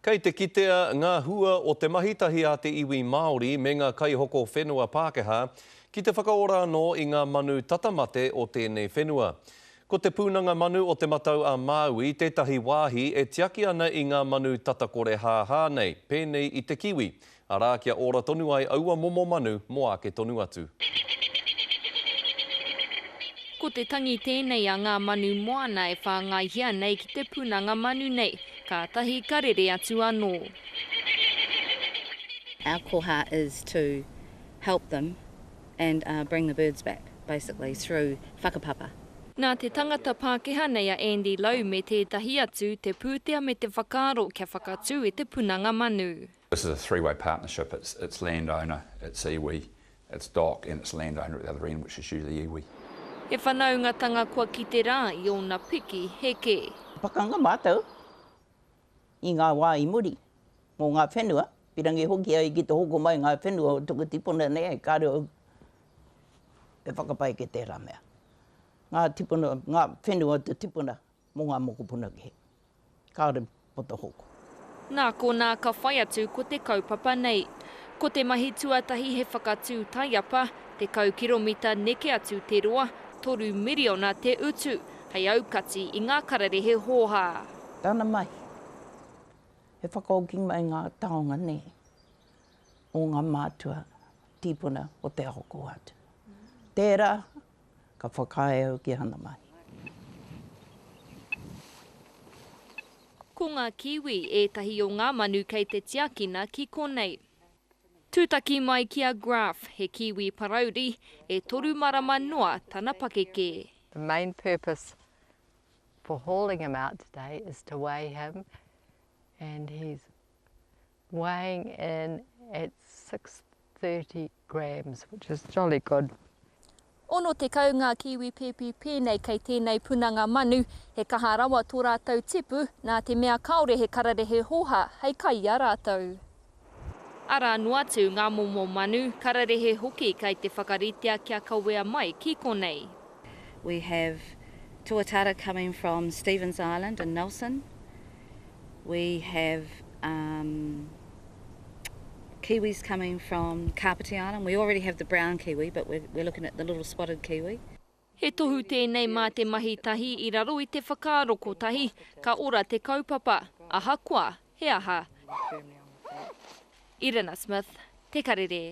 Kei te kitea ngā hua o te mahi tahi a te iwi Māori me ngā kaihoko whenua Pākehā ki te whakaora anō i ngā manu tata mate o tēnei whenua. Ko Te Pūnanga Manu o Te Matau a Māui tētahi wāhi e tiaki ana i ngā manu tata kore hāhā nei, pēnei i te kiwi, arā kia ora tonu ai aua momo manu mō ake tonu atu. Ko te tangi tēnei a ngā manu moana e whāngaihia nei ki te punanga manu nei, kātahi ka rere atu anō. Our koha is to help them and bring the birds back basically through whakapapa. Nā te tangata Pākehā nei a Andy Lowe me tētahi atu te pūtea me te whakaaro kia whakatū i te punanga manu. This is a three-way partnership, it's, it's landowner, it's iwi, it's doc and it's landowner at the other end which is usually iwi. He whanaungatanga kua kite rā i ōna piki heke. Pakanga mātou i ngā wā i muri mō ngā whenua, pirangi hoki ai ki te hoko mai ngā whenua o tuku tipuna nei, kāre au e whakapae ki tērā mea. Ngā tipuna, ngā whenua o te tipuna mō ngā mokopuna kē. Kāore mō te hoko. Nā konā ka whai atu ko te kaupapa nei. Ko te mahi tuatahi he whakatū taiapa, 10 kiromita neke atu te roa, 3 miriona te utu, hei aukati i ngā kararehe hōhā. Tāna mahi, he whakahoki mai ngā taonga nei o ngā mātua tīpuna o te ao kōhatu. Tērā Ka whakaae au ki ana mahi. Ko ngā kiwi ētahi o ngā manu kei te tiakina ki konei. Tūtaki mai ki a Graf, he kiwi parauri, e toru marama noa tana pakeke. The main purpose for hauling him out today is to weigh him and he's Weighing in at 630 grams, which is jolly good. 60 ngā kiwi pēpi pēnei kei tēnei punanga manu, he kaha rawa tō rātou tipu, nā te mea kāore he kararehe hōhā hei kai i a rātou. Arā noa atu ngā momo manu, kararehe hoki kei te whakaritea kia kawea mai ki konei. We have tuatara coming from Stephens Island in Nelson. We have um, kiwis coming from Kapiti Island. We already have the brown kiwi, but we're, we're looking at the little spotted kiwi. He tohu tēnei mā te mahi tahi i raro i te whakaaro kotahi, ka ora te kaupapa, ahakoa he aha. Irina Smith, Te Karere.